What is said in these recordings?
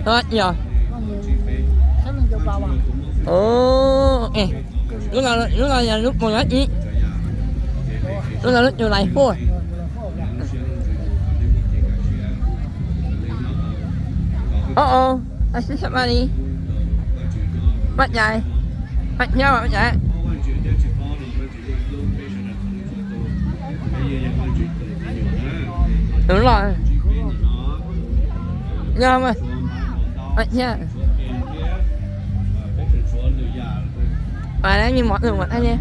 Ov, yog. Ov, es, lub no, lub no yog lub mus lab ib, lub no lub cu lais huaj. Ov, ov, a xib xab ma li. Paj cai, paj thiab paj cai. Tus loj, yog mas, paj thiab. Paj me mom tus mas thiab.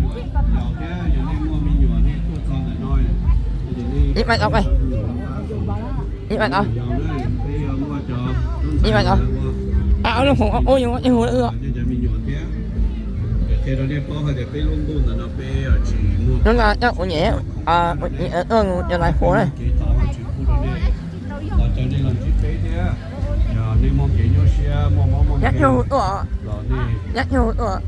Ib paj tau, ib paj tau, ib paj tau. A, ob lub hoom ua yus ua ib hu lawm. Hnub no coj kuv niam, kuv niam tuaj mus cov lais huam na. Nyab nyuj tuaj, nyab nyuj tuaj.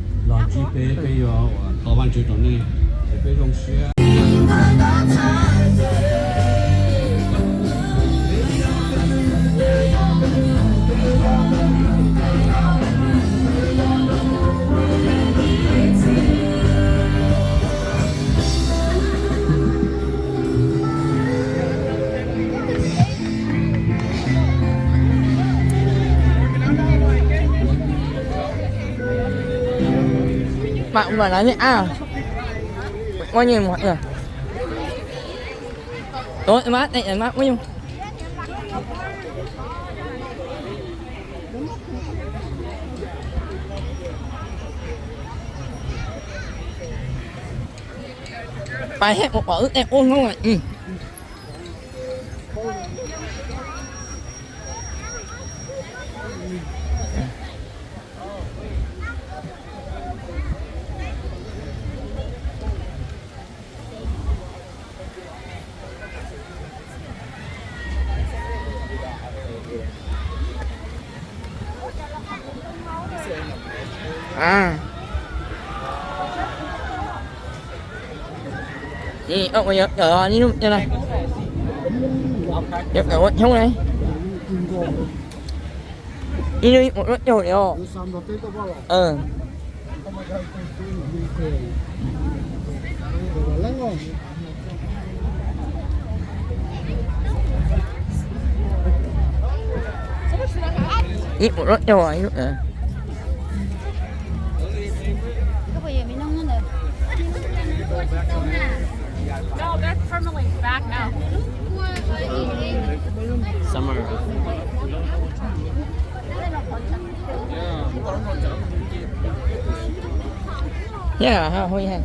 Mam ua lawv ne a. Muaj nyiaj muag. Tuav mab, mab muab nyuj. Pais haj mus pom wb tej qub hnub. Ib hnub coob na. Ib hnub ib puas plaub caug li os. Ib puas plaub caug ib hnub. No, they're permanently back now. Summer. Yeah, how, how you have?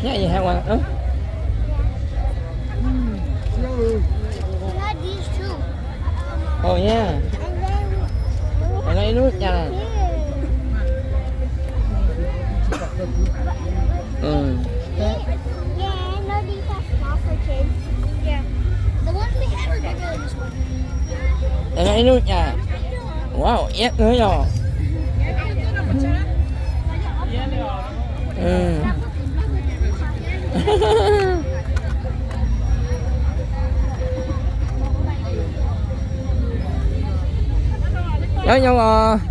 Yeah, you have one. Oh. You had these two. Oh, yeah. And then, and then ib lub cas. Yeah, no, these are small for kids. Yeah. The ones we have are bigger than this one. Ib lub cas. Wow, iab kawg yog. Nyob zoo os.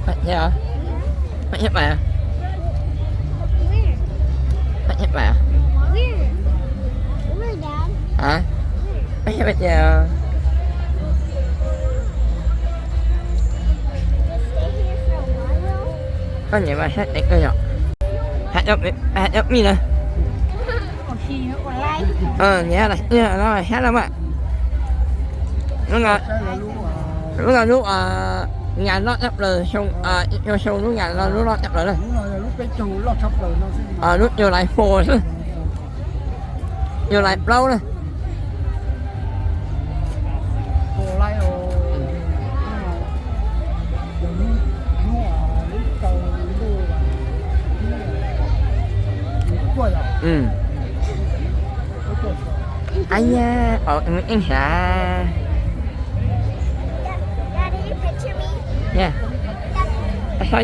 Paj thiab, paj thiab pais, paj thiab pais. Hả? Paj thiab pais tias. Koj niam mas hab deev koj yom. Hab cov mij na. Niam no hab no mas. Lub no lub, Nyas loj tshaj plaws xyoo, xyoo lub nyas no lub loj tshaj plaws na. Lub nyuag lais hmo xwb, nyuag lais plaub na. Ai ya, ov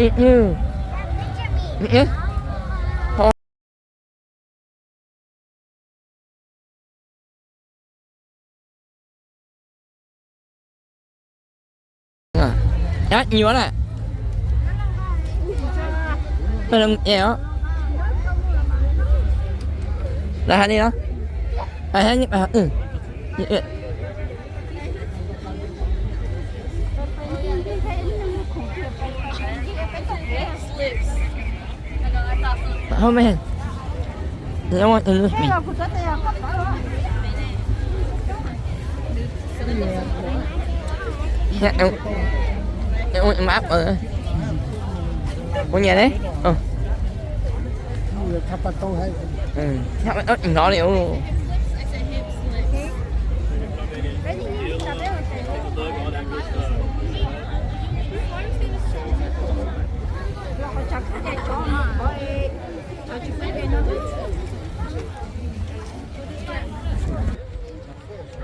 ib heev. Ib yuav na. Lawv hais li no. Home. Ua nyias ne. Hnov li.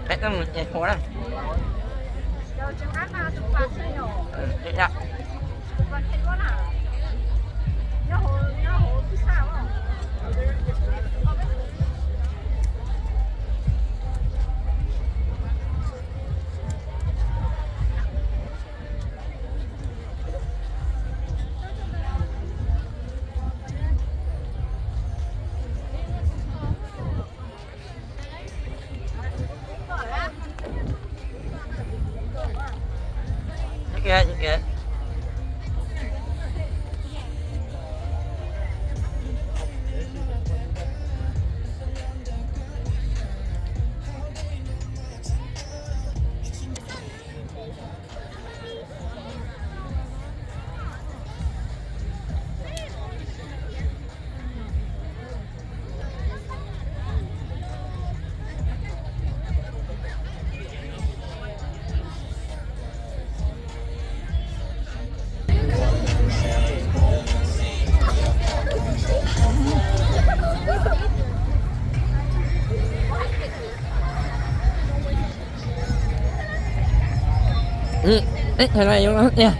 Peb tuaj mus ces hua na. Teb chaws no yuav ua tiag.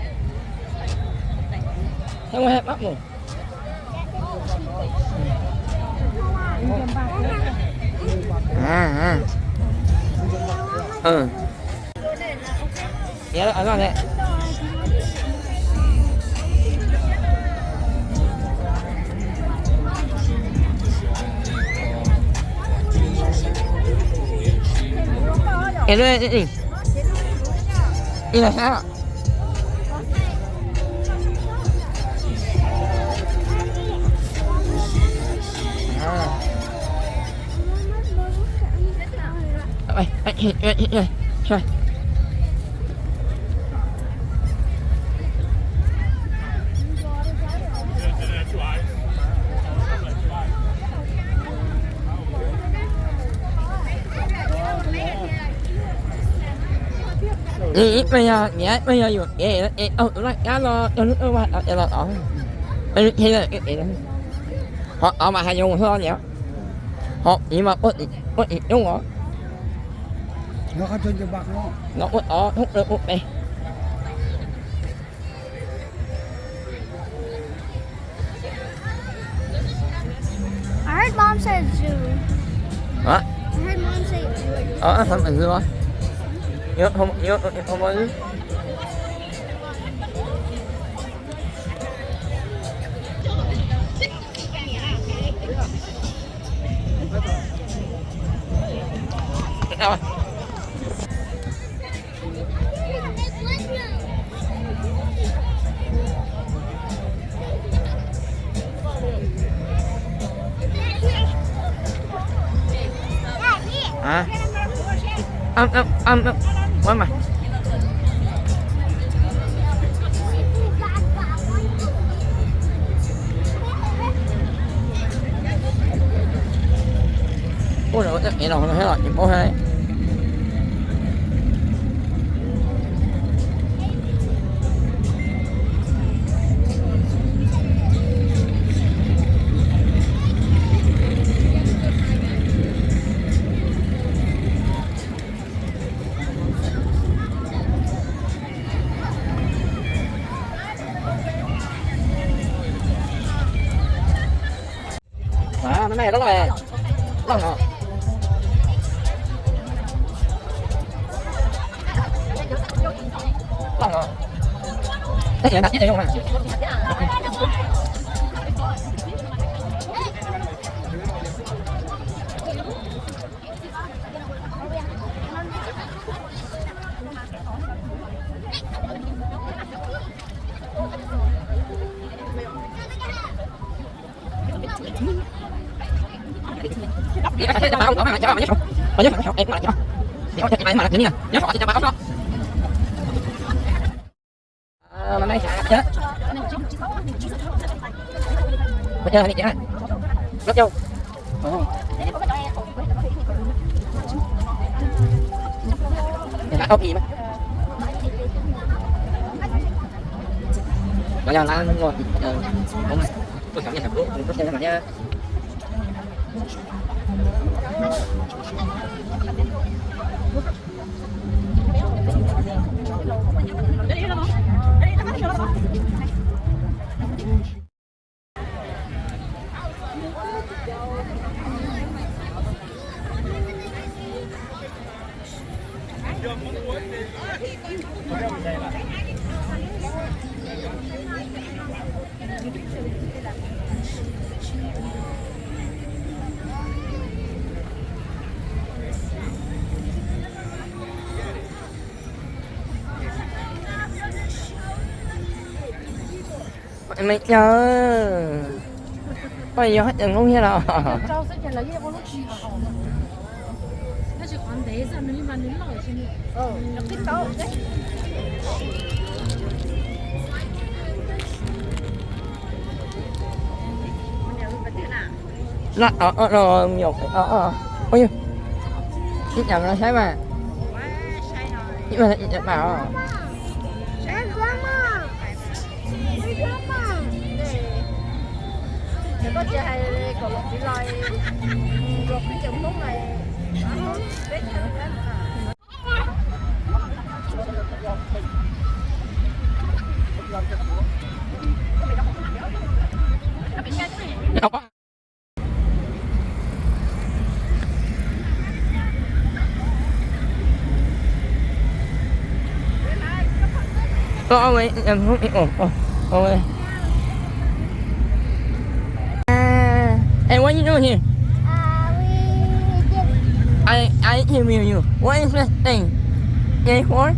Teb ua pab mus. Ib pliag yog nyiam, ib pliag yog yuam kev, es tus laj kab no cog lub vaj los tod, ho tod mas hais yoov hlo niam, ho ib mas quaj tim coob os. No quaj tod thoob plaws ua pem. I heard Mom say zoo. Hả? I heard Mom say zoo. Ờ, không phải zoo á. Nhớ không, nhớ, không có. Hả? Ăn, ăn, ăn, ăn. Quán mà. Es los thiab los tsis paub thiab. Loj no. Loj no. Tab sis nag tib zoo na. Me yawg, koj yog hab ces lub thiab los? Laj tod no, ib yam no saib mas, ib yam mas os. Ơ, ơ, ơ, ơ, ơ. Uh, hey, what you doing here? Uh, we just I, I interview you. What is this thing? J four?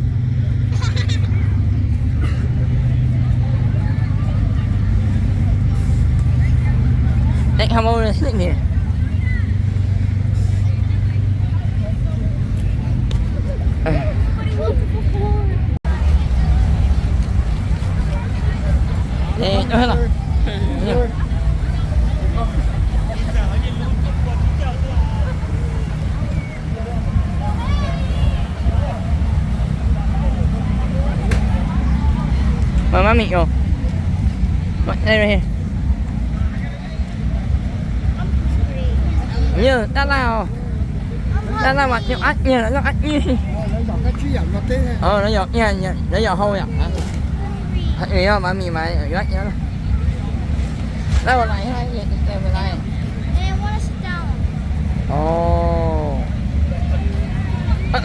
Hey, how about this thing here? Mami, oh. Right here. Yog tab laj os. Tab laj mas cov ab nyiag los cov ab nyiag. Lawv yog, lawv yog hau yom. Mami mas yuav ab nyiag. Lawv ua lais, lawv ua lais.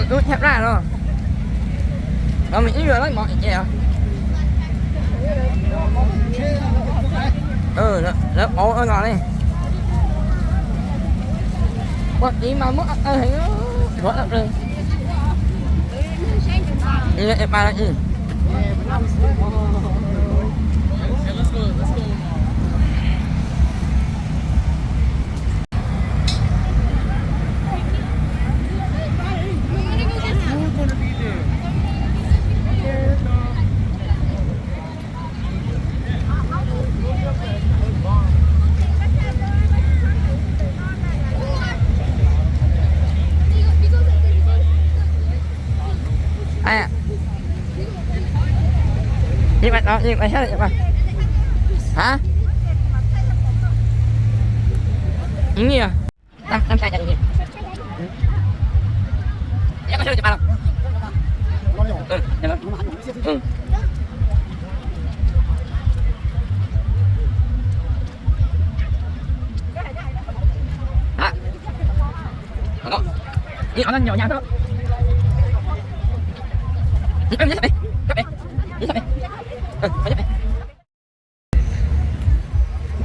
Ub, nyab laj no. Mami ib yuav lawv mov ces os. Lawv pauv los li. Pom tid mas muab heev. Ua Hả? Đúng rồi.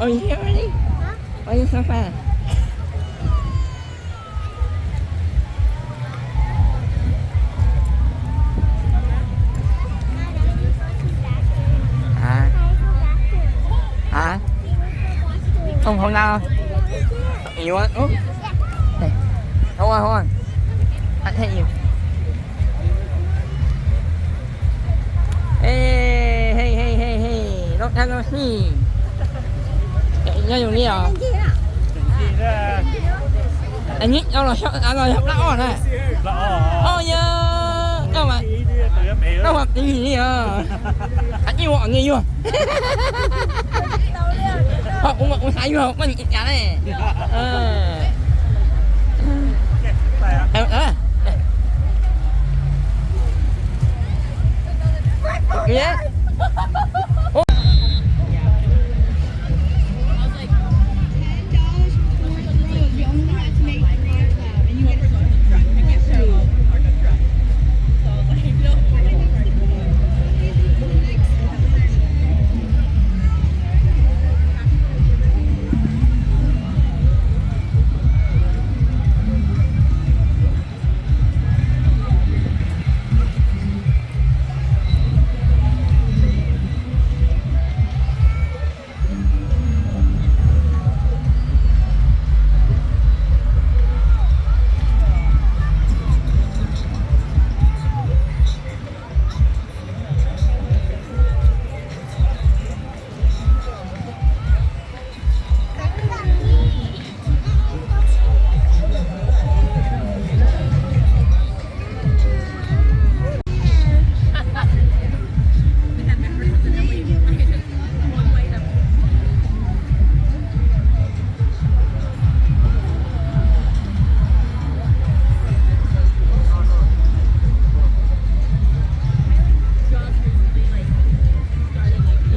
Are you here already? Are you so fast? Hả? Hả? Không, không đâu. You want? Hold on, hold on. I take you. Ê, hê, hê, hê, hê, long time no see. Nyob zoo li os. Nyob zoo li os. Nyob los, los plab ob na. Ob yog, koj mas, koj mas pim li os. Ib ua ni yuag. Ho kuv mas kuv xav yuag koj nim cas ne.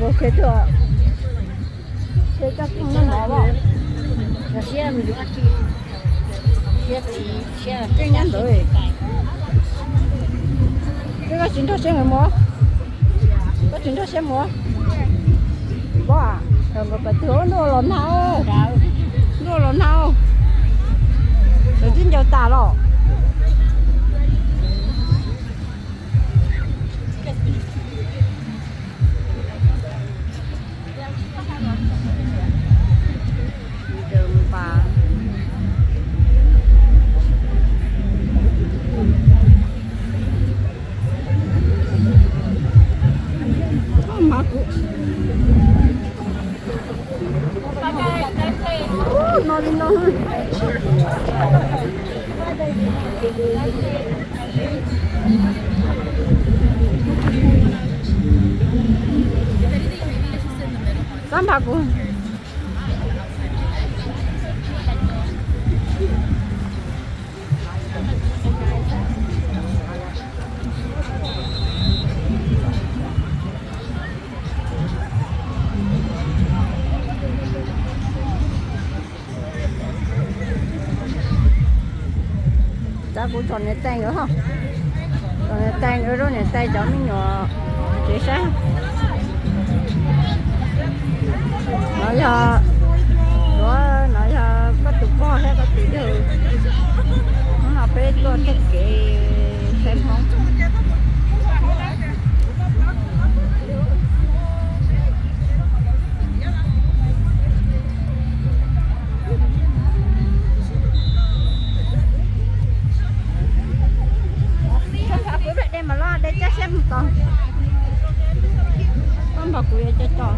Ua ke tuaj, ke coj phooj noj mov os. Siab, siab, siab, siab nyob ntawd. Koj tsis nrog siab nkawd mus, koj tsis nrog siab mus. Pob, nkawd pais twg ntuj los nag, ntuj los nag, lawv twb ncaws tas los. Ub, no li no. Xab npam kuv. Tab kuv tso niam tais nkawd ho, tso niam tais nkawd, niam tais cov me nyuam tsev saib. No yog, no yog koj tus pog thiab koj tus yawg. Hnub no peb tuaj taug kev saib Hmoob. Koj npog kuv de mas loj, de caj siab mus tod. Koj npog kuv yuav coj coj.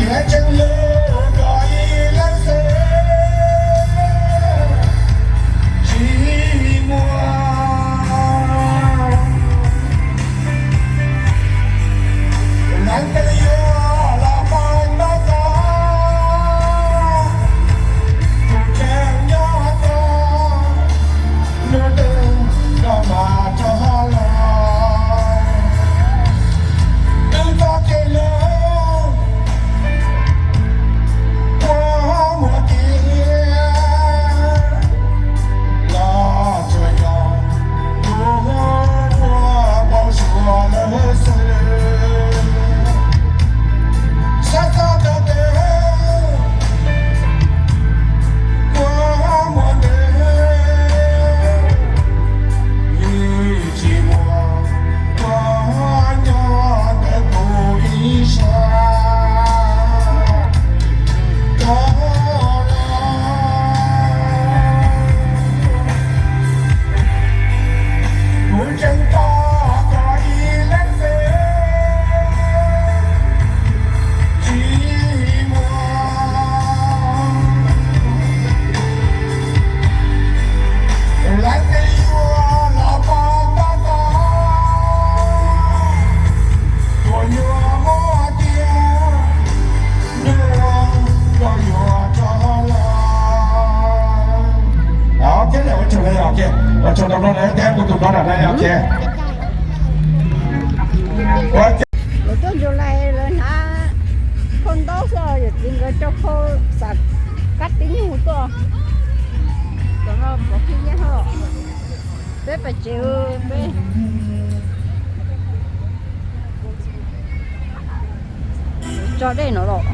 Tiam tseeb lub ko ib leeg xwb tsis muaj, leej twg yuav los pab noj tau, tus tseem nyob tau, hnub twg los mam rov los. Twb txoj kev hlub kua muag tiag, los tsuas yog tus uas npau suav lawm xwb. Sab txog tau tes kua muag ntev, yeej tsis muaj kua nyob ntawm kuv ib sab rov los. Kuv tseem tos koj ib leeg xwb tsis muaj, leej twg yuav los pab noj tau, tuaj yuav muab tiag, hnub koj yuav rov los. Ua tsaug, ua tsaug rau no lawm thiab kuv tus no na, ok. Lawv tuaj ntsuag lais lawv hnav khau ntaub xwb, yawm txiv nkawd rau khau xam kab tib nyuag tuaj. Tam no pov khib nyiab hos, peb pais tsev, peb tso dej no los.